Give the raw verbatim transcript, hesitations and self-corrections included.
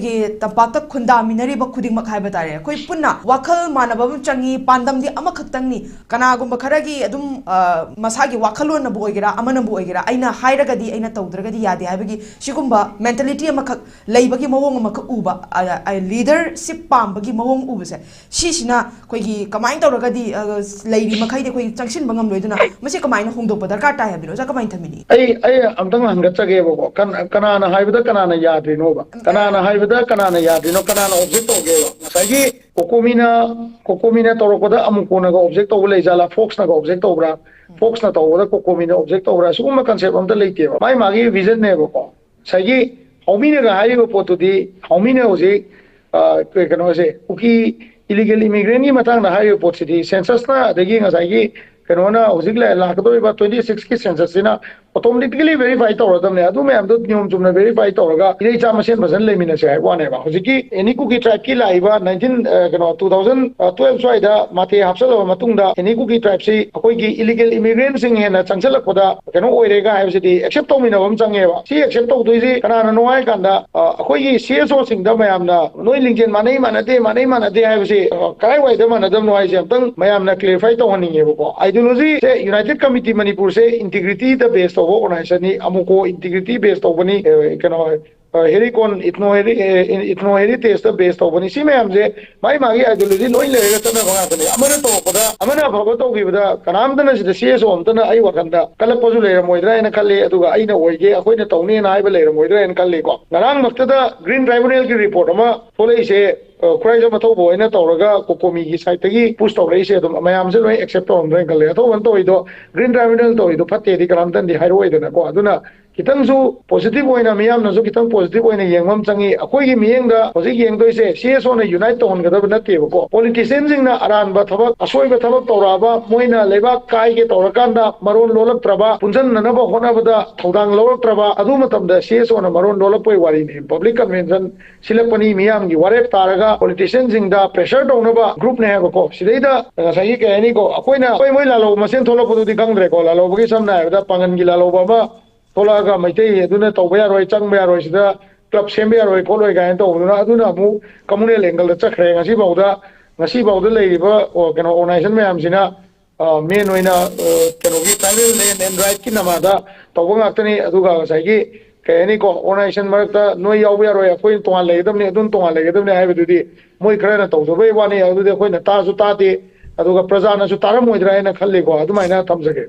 ꯑꯩꯈꯣꯏꯒꯤ ꯇꯝꯄꯥꯛꯇ ꯈꯨꯟꯗꯥꯃꯤꯟꯅꯔꯤꯕ ꯈꯨꯗꯤꯡꯃꯛ ꯍꯥꯏꯕ ꯇꯥꯔꯦ, ꯑꯩꯈꯣꯏ ꯄꯨꯟꯅ ꯋꯥꯈꯜ ꯃꯥꯟꯅꯕ ꯑꯃ ꯆꯪꯉꯤ, ꯄꯥꯟꯗꯝꯗꯤ ꯑꯃꯈꯛꯇꯪꯅꯤ꯫ ꯀꯅꯥꯒꯨꯝꯕ ꯈꯔꯒꯤ ꯑꯗꯨꯝ, ꯑ, ꯃꯁꯥꯒꯤ ꯋꯥꯈꯜꯂꯣꯟꯅꯕꯨ ꯑꯣꯏꯒꯦꯔꯥ, ꯑꯃꯅꯕꯨ ꯑꯣꯏꯒꯦꯔꯥ, ꯑꯩꯅ ꯍꯥꯏꯔꯒꯗꯤ, ꯑꯩꯅ ꯇꯧꯗ꯭ꯔꯒꯗꯤ ꯌꯥꯗꯦ ꯍꯥꯏꯕꯒꯤ ꯁꯤꯒꯨꯝꯕ mentality ꯑꯃꯈꯛ ꯂꯩꯕꯒꯤ ꯃꯑꯣꯡ ꯑꯃꯈꯛ ꯎꯕ, ꯑ, ꯑ, leadership ꯄꯥꯝꯕꯒꯤ ꯃꯑꯣꯡ ꯎꯕꯁꯦ, ꯁꯤꯁꯤꯅ ꯑꯩꯈꯣꯏꯒꯤ ꯀꯃꯥꯏꯅ ꯇꯧꯔꯒꯗꯤ, ꯑ, ꯂꯩꯔꯤ ꯃꯈꯩꯗꯤ ꯑꯩꯈꯣꯏ ꯆꯪꯁꯤꯟꯕ ꯉꯝꯂꯣꯏꯗꯅ, ꯃꯁꯤ ꯀꯃꯥꯏꯅ ꯍꯣꯡꯗꯣꯛꯄ ꯗꯔꯀꯥꯔ ꯇꯥꯏ ꯍꯥꯏꯕꯅꯣ? ꯑꯣꯖꯥ, ꯀꯃꯥꯏꯅ ꯊꯝꯕꯤꯅꯤ? ꯑꯩ, ꯑꯩ ꯑꯝꯇꯪ ꯍꯪꯒꯠꯆꯒꯦꯕꯀꯣ꯫ ꯀꯟ-, ꯀꯅꯥꯅ ꯍꯥꯏꯕꯗ ꯀꯅꯥꯅ ꯌꯥꯗ꯭ꯔꯤꯅꯣꯕ? ꯀꯅꯥꯅ ꯍꯥꯏꯕꯗ ꯀꯅꯥꯅ ꯌꯥꯗ꯭ꯔꯤꯅꯣ? ꯀꯅꯥꯅ object ꯇꯧꯒꯦꯕ? ꯉꯁꯥꯏꯒꯤ ꯀꯣꯀꯣꯃꯤꯅ, ꯀꯣꯀꯣꯃꯤꯅ ꯇꯧꯔꯛꯄꯗ ꯑꯃꯨꯀꯣꯅꯒ object ꯇꯧꯕ ꯂꯩꯖꯥꯠꯂꯥ? ꯐꯣꯛꯁꯅꯒ object ꯇꯧꯕ꯭ꯔꯥ? ꯐꯣꯛꯁꯅ ꯇꯧꯕꯗ ꯀꯣꯀꯣꯃꯤꯅ object ꯇꯧꯕ꯭ꯔꯥ? ꯁꯤꯒꯨꯝꯕ concept ꯑꯝꯇ ꯂꯩꯇꯦꯕ꯫ ꯃꯥꯏ ꯃꯥꯒꯤ visionꯅꯦꯕꯀꯣ꯫ ꯉꯁꯥꯏꯒꯤ ꯍꯥꯎꯃꯤꯅꯒ ꯍꯥꯏꯔꯤꯕ ꯄꯣꯠꯇꯨꯗꯤ, ꯍꯥꯎꯃꯤꯅ ꯍꯧꯖꯤꯛ, ꯑ, ꯀꯩ-, ꯀꯩꯅꯣꯁꯦ, ꯀꯨꯀꯤ illegal immigrantꯀꯤ ꯃꯇꯥꯡꯗ ꯍꯥꯏꯔꯤꯕ ꯄꯣꯠꯁꯤꯗꯤ, censusꯅ, ꯑꯗꯒꯤ ꯉꯁꯥꯏꯒꯤ ꯀꯩꯅꯣꯅ, ꯍꯧꯖꯤꯛ ꯂ-, ꯂꯥꯛꯀꯗꯧꯔꯤꯕ twenty sixꯀꯤ censusꯁꯤꯅ automatically verify ꯇꯧꯔꯗꯕꯅꯦ꯫ ꯑꯗꯨ ꯃꯌꯥꯝꯗꯣ ꯅꯤꯌꯣꯝ ꯆꯨꯝꯅ verify ꯇꯧꯔꯒ ꯏꯔꯩꯆꯥ ꯃꯁꯦꯟ ꯐꯖꯅ ꯂꯩꯃꯤꯟꯅꯁꯦ ꯍꯥꯏꯕ ꯋꯥꯅꯦꯕ꯫ ꯍꯧꯖꯤꯛꯀꯤ any Kuki tribeꯀꯤ ꯂꯥꯛꯏꯕ nineteen, ꯑ, ꯀꯩꯅꯣ, two thousand twelve ꯁ꯭ꯋꯥꯏꯗ ꯃꯥꯇꯦ ꯍꯥꯞꯆꯜꯂꯕ ꯃꯇꯨꯡꯗ any Kuki tribeꯁꯤ ꯑꯩꯈꯣꯏꯒꯤ illegal immigrantꯁꯤꯡ ꯍꯦꯟꯅ ꯆꯪꯁꯤꯜꯂꯛꯄꯗ ꯀꯩꯅꯣ ꯑꯣꯏꯔꯦꯒ ꯍꯥꯏꯕꯁꯤꯗꯤ accept ꯇꯧꯃꯤꯟꯅꯕ ꯑꯃ ꯆꯪꯉꯦꯕ꯫ ꯁꯤ accept ꯇꯧꯗꯣꯏꯁꯤ ꯀꯅꯥꯅꯅꯣ ꯍꯥꯏ ꯀꯥꯟꯗ, ꯑ, ꯑꯩꯈꯣꯏꯒꯤ CSOꯁꯤꯡꯗ ꯃꯌꯥꯝꯅ ꯅꯣꯏ ꯂꯤꯡꯖꯦꯜ ꯃꯥꯟꯅꯩ ꯃꯥꯟꯅꯗꯦ, ꯃꯥꯟꯅꯩ ꯃꯥꯟꯅꯗꯦ ꯍꯥꯏꯕꯁꯤ, ꯑ, ꯀꯗꯥꯏꯋꯥꯏꯗ ꯃꯥꯟꯅꯗꯕꯅꯣ ꯍꯥꯏꯁꯦ ꯑꯝꯇꯪ ꯃꯌꯥꯝꯅ clarify ꯇꯧꯍꯟꯅꯤꯡꯉꯦꯕꯀꯣ꯫ Ideologyꯁꯦ United Committee ꯃꯅꯤꯄꯨꯔꯁꯦ integrityꯗ base ꯇꯧꯕ organizationꯅꯤ, ꯑꯃꯨꯀꯣ integrity base ꯇꯧꯕꯅꯤ, ꯑ, ꯀꯩꯅꯣ, ꯑ, ꯍꯦꯔꯤꯀꯣꯟ, ethno heri-, ꯑꯦ, ethno heritageꯇ base ꯇꯧꯕꯅꯤ꯫ ꯁꯤ ꯃꯌꯥꯝꯁꯦ ꯃꯥꯏ ꯃꯥꯒꯤ ideology ꯂꯣꯏ ꯂꯩꯔꯒ ꯆꯠꯅꯕ ꯉꯥꯛꯇꯅꯤ꯫ ꯑꯃꯅ ꯇꯧꯔꯛꯄꯗ, ꯑꯃꯅ ꯑꯐꯕ ꯇꯧꯈꯤꯕꯗ ꯀꯅꯥꯝꯇꯅ ꯁꯤꯗ CSO ꯑꯝꯇꯅ ꯑꯩ ꯋꯥꯈꯜꯗ ꯀꯜꯂꯛꯄꯁꯨ ꯂꯩꯔꯝꯃꯣꯏꯗ꯭ꯔꯥ ꯍꯥꯏꯅ ꯈꯜꯂꯤ, ꯑꯗꯨꯒ ꯑꯩꯅ ꯑꯣꯏꯒꯦ, ꯑꯩꯈꯣꯏꯅ ꯇꯧꯅꯤꯅ ꯍꯥꯏꯕ ꯂꯩꯔꯝꯃꯣꯏꯗ꯭ꯔꯥ ꯍꯥꯏꯅ ꯈꯜꯂꯤꯀꯣ꯫ ꯉꯔꯥꯡꯃꯛꯇꯗ Green Tribunalꯒꯤ report ꯑꯃ ꯊꯣꯛꯂꯛꯏꯁꯦ, ꯑ, ꯈꯨꯔꯥꯏꯖꯝ ꯑꯊꯧꯕ ꯍꯣꯏꯅ ꯇꯧꯔꯒ ꯀꯣꯀꯣꯃꯤꯒꯤ sideꯇꯒꯤ push ꯇꯧꯔꯛꯏꯁꯦ ꯑꯗꯨꯝ ꯃꯌꯥꯝꯁꯦ ꯂꯣꯏ accept ꯇꯧꯔꯝꯗꯣꯏꯅ ꯈꯜꯂꯦ꯫ ꯑꯊꯧꯕꯅ ꯇꯧꯔꯤꯗꯣ, Green Tribunal ꯇꯧꯔꯤꯗꯣ ꯐꯠꯇꯦꯗꯤ ꯀꯅꯥꯝꯇꯅꯗꯤ ꯍꯥꯏꯔꯛꯑꯣꯏꯗꯅꯀꯣ꯫ ꯑꯗꯨꯅ ꯈꯤꯇꯪꯁꯨ positive ꯑꯣꯏꯅ, ꯃꯤꯌꯥꯝꯅꯁꯨ ꯈꯤꯇꯪ positive ꯑꯣꯏꯅ ꯌꯦꯡꯕ ꯑꯃ ꯆꯪꯉꯤ꯫ ꯑꯩꯈꯣꯏꯒꯤ ꯃꯤꯠꯌꯦꯡꯗ ꯍꯧꯖꯤꯛ ꯌꯦꯡꯗꯣꯏꯁꯦ CSOꯅ unite ꯇꯧꯍꯟꯒꯗꯕ ꯅꯠꯇꯦꯕꯀꯣ꯫ Politicianꯁꯤꯡꯅ ꯑꯔꯥꯟꯕ ꯊꯕꯛ, ꯑꯁꯣꯏꯕ ꯊꯕꯛ ꯇꯧꯔꯛꯑꯕ, ꯃꯣꯏꯅ ꯂꯩꯕꯥꯛ ꯀꯥꯏꯒꯦ ꯇꯧꯔꯀꯥꯟꯗ ꯃꯔꯣꯟ ꯂꯣꯜꯂꯛꯇ꯭ꯔꯕ, ꯄꯨꯟꯁꯤꯟꯅꯅꯕ ꯍꯣꯠꯅꯕꯗ ꯊꯧꯗꯥꯡ ꯂꯧꯔꯛꯇ꯭ꯔꯕ, ꯑꯗꯨ ꯃꯇꯝꯗ CSOꯅ ꯃꯔꯣꯟ ꯂꯣꯜꯂꯛꯄꯩ ꯋꯥꯔꯤꯅꯤ꯫ Public convention ꯁꯤꯜꯂꯛꯄꯅꯤ, ꯃꯤꯌꯥꯝꯒꯤ ꯋꯥꯔꯦꯞ ꯇꯥꯔꯒ politicianꯁꯤꯡꯗ pressure ꯇꯧꯅꯕ groupꯅꯦ ꯍꯥꯏꯕꯀꯣ꯫ ꯁꯤꯗꯩꯗ ꯉꯁꯥꯏꯒꯤ ꯀꯩ ꯍꯥꯏꯅꯤꯀꯣ, ꯑꯩꯈꯣꯏꯅ ꯍꯣꯏ, ꯃꯣꯏ ꯂꯥꯜꯍꯧꯕ ꯃꯁꯦꯟ ꯊꯣꯛꯂꯛꯄꯗꯨꯗꯤ ꯈꯪꯗ꯭ꯔꯦꯀꯣ꯫ ꯂꯥꯜꯍꯧꯕꯒꯤ ꯁꯝꯅ ꯍꯥꯏꯔꯕꯗ ꯄꯥꯡꯒꯟꯒꯤ ꯂꯥꯜꯍꯧꯕ ꯑꯃ ꯊꯣꯛꯂꯛꯑꯒ ꯃꯩꯇꯩ ꯑꯗꯨꯅ ꯇꯧꯕ ꯌꯥꯔꯣꯏ, ꯆꯪꯕ ꯌꯥꯔꯣꯏ, ꯁꯤꯗ ꯀ꯭ꯂꯕ ꯁꯦꯝꯕ ꯌꯥꯔꯣꯏ ꯈꯣꯠꯂꯣꯏ ꯀꯥꯏꯅ ꯇꯧꯕꯗꯨꯅ, ꯑꯗꯨꯅ ꯑꯃꯨꯛ ꯀꯝꯃꯨꯅꯦꯜ ꯑꯦꯡꯒꯜꯗ ꯆꯠꯈ꯭ꯔꯦ꯫ ꯉꯁꯤꯐꯥꯎꯗ, ꯉꯁꯤꯐꯥꯎꯗ ꯂꯩꯔꯤꯕ, ꯑꯣ, ꯀꯩꯅꯣ, ꯑꯣꯔꯒꯅꯥꯏꯖꯦꯁꯟ ꯃꯌꯥꯝꯁꯤꯅ, ꯑ, ꯃꯦꯟ ꯑꯣꯏꯅ, ꯑ, ꯀꯩꯅꯣꯒꯤ tribal land and rightꯀꯤ ꯅꯃꯥꯗ ꯇꯧꯕ ꯉꯥꯛꯇꯅꯤ꯫ ꯑꯗꯨꯒ ꯉꯁꯥꯏꯒꯤ, ꯀꯩ ꯍꯥꯏꯅꯤꯀꯣ, ꯑꯣꯔꯒꯅꯥꯏꯖꯦꯁꯟ ꯃꯔꯛꯇ ꯅꯣꯏ ꯌꯥꯎꯕ ꯌꯥꯔꯣꯏ, ꯑꯩꯈꯣꯏꯅ ꯇꯣꯉꯥꯟ ꯂꯩꯒꯗꯕꯅꯤ, ꯑꯗꯨꯝ ꯇꯣꯉꯥꯟ ꯂꯩꯒꯗꯕꯅꯤ ꯍꯥꯏꯕꯗꯨꯗꯤ ꯃꯣꯏ ꯈꯔꯅ ꯇꯧꯖꯕꯩ ꯋꯥꯅꯤ꯫ ꯑꯗꯨꯗꯤ ꯑꯩꯈꯣꯏꯅ ꯇꯥꯁꯨ ꯇꯥꯗꯦ, ꯑꯗꯨꯒ ꯄ꯭ꯔꯖꯥꯅꯁꯨ ꯇꯥꯔꯝꯃꯣꯏꯗ꯭ꯔꯥ ꯍꯥꯏꯅ ꯈꯜꯂꯤꯀꯣ꯫ ꯑꯗꯨꯃꯥꯏꯅ ꯊꯝꯖꯒꯦ꯫